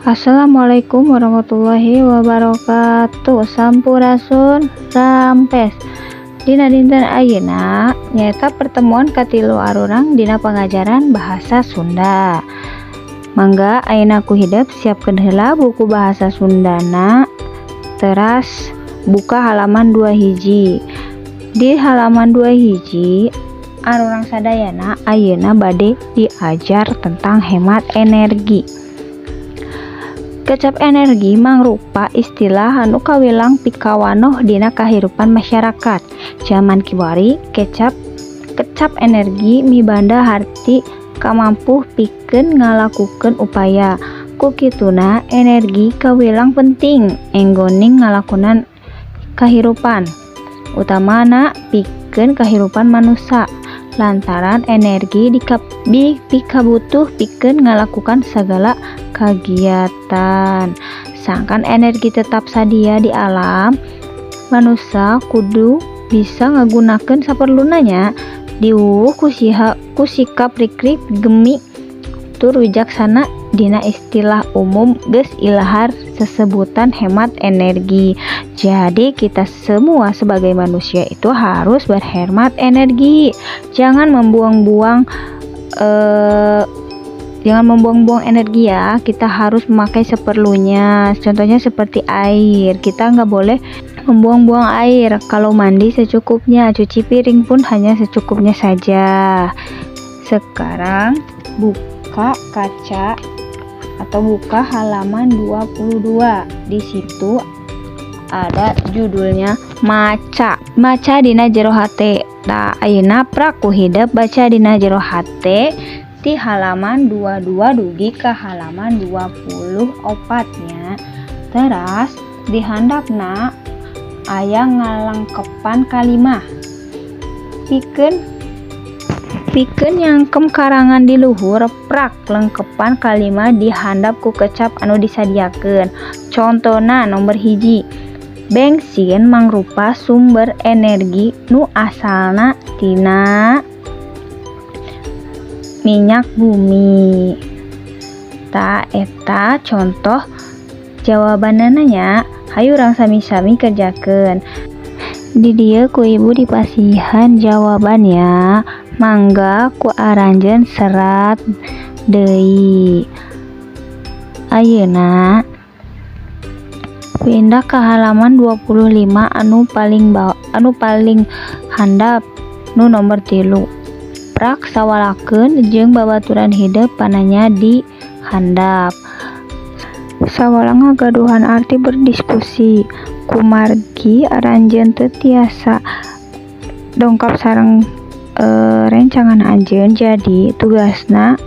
Assalamualaikum warahmatullahi wabarakatuh. Sampurasun, rampes. Dina dinten ayeuna nyaeta pertemuan katilu arurang dina pangajaran bahasa Sunda. Mangga ayeuna ku hidep siapkeun heula buku bahasa Sundana, teras buka halaman 2 hiji. Di halaman 2 hiji, arurang sadayana ayeuna bade diajar tentang hemat energi. Kecap energi mangrupa istilah anu kawilang pikawanoh dina kahirupan masyarakat. Jaman kiwari kecap energi mibanda harti kamampuh pikeun ngalakukeun upaya. Ku kituna energi kawilang penting enggoning ngalakonan kahirupan, utamana pikeun kahirupan manusa, lantaran energi dipikabutuh pikeun ngalakukan sagala kagiatan. Sangkan energi tetap sadia di alam, manusa kudu bisa ngagunakeun saperluna nya, diwuwuh ku sikap rikrik, gemi, tur wijaksana. Dina istilah umum geus ilahar sesebutan hemat energi. Jadi, kita semua sebagai manusia itu harus berhemat energi. Jangan membuang-buang energi ya. Kita harus memakai seperlunya. Contohnya seperti air. Kita nggak boleh membuang-buang air. Kalau mandi secukupnya, cuci piring pun hanya secukupnya saja. Sekarang buka kaca atau buka halaman 22. Di situ ada judulnya Maca. Maca dina jero hate. Tah, ayeuna prak ku hidep baca dina jero hate ti halaman 22 dugi ka halaman 24 nya. Teras di handapna aya ngalengkepan kalimah. Pikeun nyangkem karangan di luhur, prak lengkepan kalimah di handap ku kecap anu disadiakeun. Contona nomor 1, bensin mangrupa sumber energi nu asalna tina minyak bumi. Tah, eta contoh jawabanana nya. Hayu urang sami-sami kerjakeun. Di dieu ku ibu dipasihan jawaban ya. Mangga ku aranjeun serat deui. Ayeuna pindah ka halaman 25 anu paling handap, nu nomor 3. Prak sawalakeun jeung babaturan hidep pananya di handap. Sawala ngagaduhan arti berdiskusi. Kumargi aranjeun teu tiasa dongkap sareng rencangan anjeun, jadi tugasna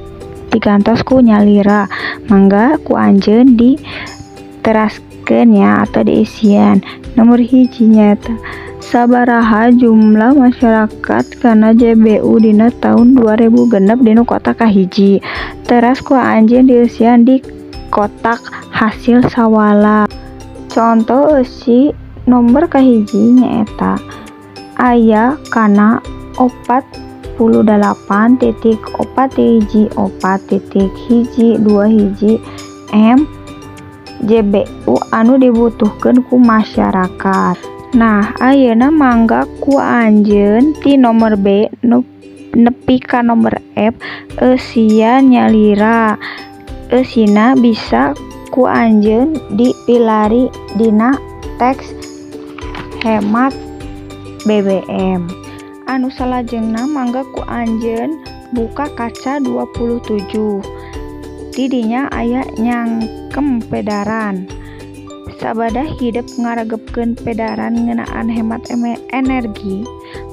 digantos ku nyalira. Mangga ku anjeun diteraskeun ya atau diisian. Nomor 1 nyaeta sabaraha jumlah masyarakat kana JBU dina taun 2006 dina kotak kahiji. Teras ku anjeun dieusian di kotak hasil sawala. Contoh eusi nomor kahiji nyaeta aya kana 48.414.121 M JBU anu dibutuhkeun ku masyarakat. Nah, ayeuna mangga ku anjeun ti nomor B nepi ka nomor F eusian nyalira. Eusina bisa ku anjeun dipilari dina teks hemat BBM. Anu salajengna, mangga ku anjeun buka kaca 27. Di dinya aya nyangkem pedaran. Sabada hidep ngaregepkeun pedaran ngeunaan hemat energi,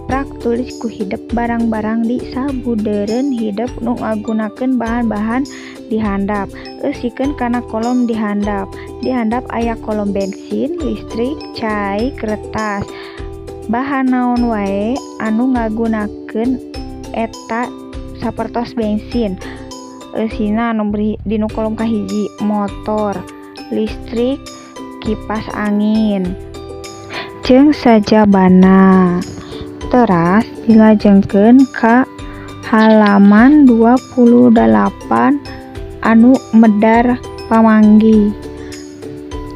prak tulis ku hidep barang-barang di sabudeureun hidep nu ngagunakeun bahan-bahan di handap. Eusikeun kana kolom di handap. Di handap aya kolom bensin, listrik, cai, kertas. Bahan naon wae anu ngagunakeun eta sapertos bensin. Eusina dinu kolom kahiji motor, listrik, kipas angin, jeung sajabana. Teras dilajengkeun ka halaman 28 anu medar. pamanggih.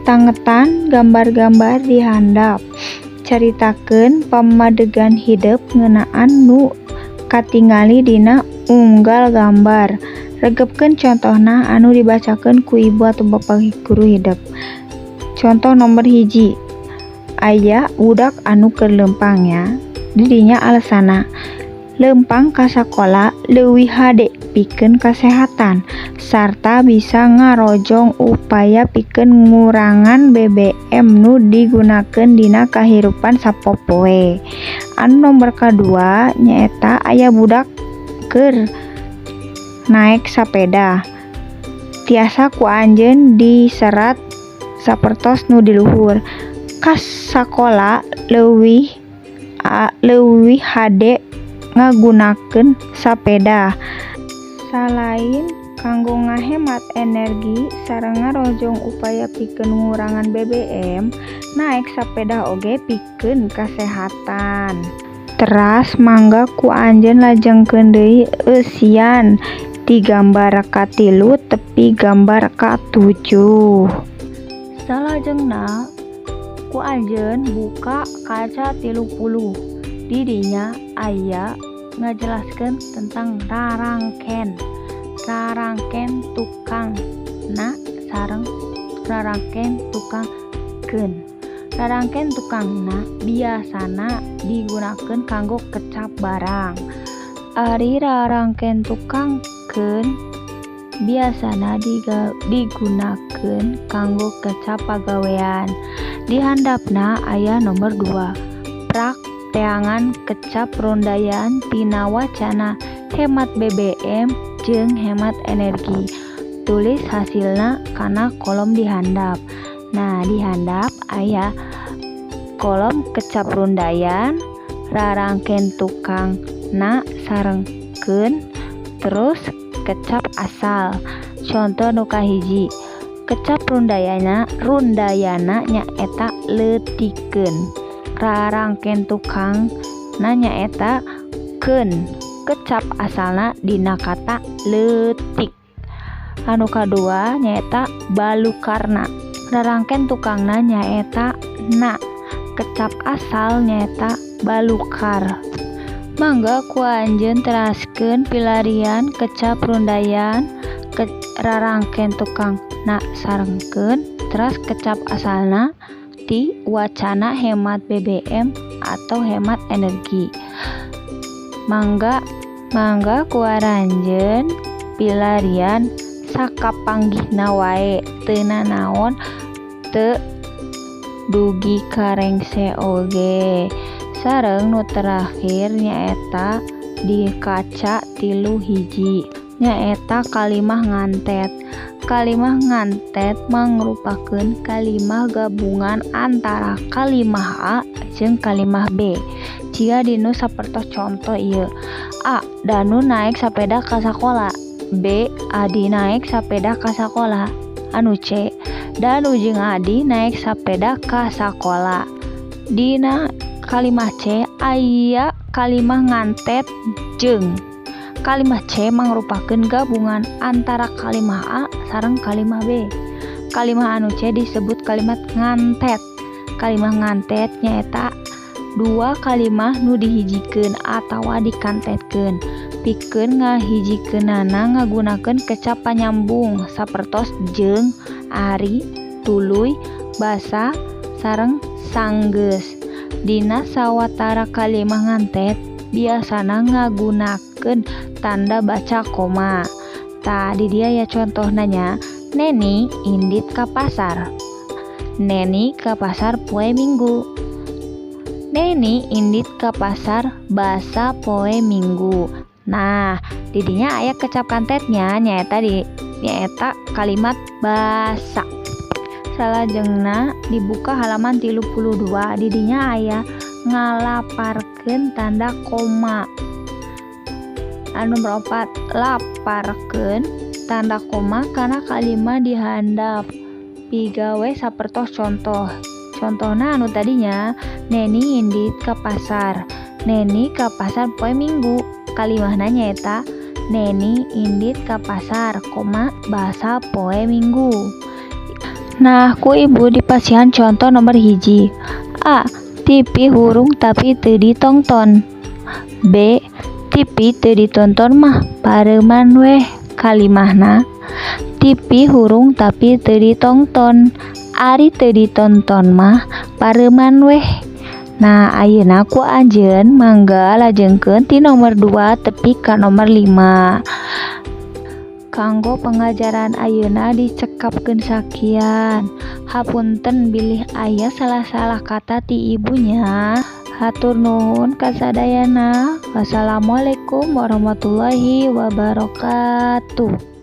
Tangetan gambar-gambar di handap. Caritakeun pamadegan hidep ngeunaan nu katingali dina unggal gambar. Regepkeun contohna anu dibacakeun ku ibu atau bapa guru hidep. Contoh nomor 1, aya budak anu keur leumpang nya. Di dinya alesanna leumpang ka sakola leuwih hade pikeun kasehatan sarta bisa ngarojong upaya pikeun ngurangan BBM nu digunakeun dina kahirupan sapopoe. Anu nomor kadua nyaeta aya budak keur naek sapeda. Tiasa ku anjeun diserat sapertos nu di luhur. Ka sakola leuwih hade ngagunakeun sapeda. Salain kanggo ngahemat energi sareng ngarojong upaya pikeun ngurangan BBM, naek sapeda oge pikeun kasehatan. Teras mangga ku anjeun lajengkeun deui eusian ti gambar ka-3 tepi gambar ka-7. Salajengna ku anjeun buka kaca 30. Di dinya aya ngajelaskeun tentang rarangken. Rarangken tukang na sareng rarangken tukang keun. Rarangken tukang na biasana digunakeun kanggo kecap barang. Ari rarangken tukang keun biasana digunakeun kanggo kecap pagawean. Di handapna aya nomor 2. Prak teangan kecap rondayaan tina wacana hemat BBM jeung hemat energi. Tulis hasilna kana kolom di handap. Nah, di handap aya kolom kecap rundayan, rarangken tukang na sareng keun, terus kecap asal. Contoh nu kahiji, kecap rundayana nyaeta leutikeun. Rarangken tukang na nyaeta keun. Kecap asalna dina kata leutik. Anu kadua nyaeta balukarna. Rarangken tukangna nyaeta na. Kecap asal nyaeta balukar. Mangga ku anjeun teraskeun pilarian kecap rundayan rarangken tukang na sareng keun, teras kecap asalna ti wacana hemat BBM atau hemat energi. Mangga ku aranjeun pilarian sakapanggihna wae teu nanaon teu dugi karengse oge. Sareng nu terakhir nyaeta di kaca 3 nyaeta kalimah ngantet. Kalimah ngantet mangrupakeun kalimah gabungan antara kalimah A jeung kalimah B. Jiga dinu sapertos conto ieu. A. Danu naek sapeda ka sakola. B. Adi naek sapeda ka sakola. Anu C. Danu jeung Adi naek sapeda ka sakola. Dina kalimah C aya kalimah ngantet jeung. Kalimah C mangrupakeun gabungan antara kalimah A sareng kalimah B. Kalimah anu C disebut kalimat ngantet. Kalimah ngantet nyaeta dua kalimah nu dihijikeun atawa dikantetkeun. Pikeun ngahijikeunana ngagunakeun kecap panyambung sapertos jeung, ari, tuluy, basa, sareng sanggeus. Dina sawatara kalimah ngantet biasana ngagunakeun tanda baca koma. Tah di dieu aya contohna nya. Neni indit ka pasar. Neni ka pasar poe Minggu. Neni indit ka pasar basa poe Minggu. Nah, di dinya aya kecap kantetnya nyaeta kalimat basa. Salajengna dibuka halaman 32. Di dinya aya ngalaparkeun tanda koma. Anu nomor 4, laparkeun tanda koma kana kalimah di handap. Pigawe sapertos contoh. Contohna anu tadinya Neni indit ka pasar. Neni ka pasar poe Minggu. Kalimahna nyaeta Neni indit ka pasar koma basa poe Minggu. Nah, ku ibu dipasihan contoh nomor 1. A. TV hurung tapi teu ditongton. B. TV teu ditonton mah pareuman weh kalimahna. TV hurung tapi teu ditongton. Ari teu ditonton mah pareuman weh. Nah, ayeuna ku anjeun mangga lajengkeun ti nomor 2 tepi ka nomor 5. Kanggo pengajaran ayeuna dicekapkeun sakian. Hapunten bilih aya salah-salah kata ti ibu nya. Hatur nuhun kasadayana. Wassalamualaikum warahmatullahi wabarakatuh.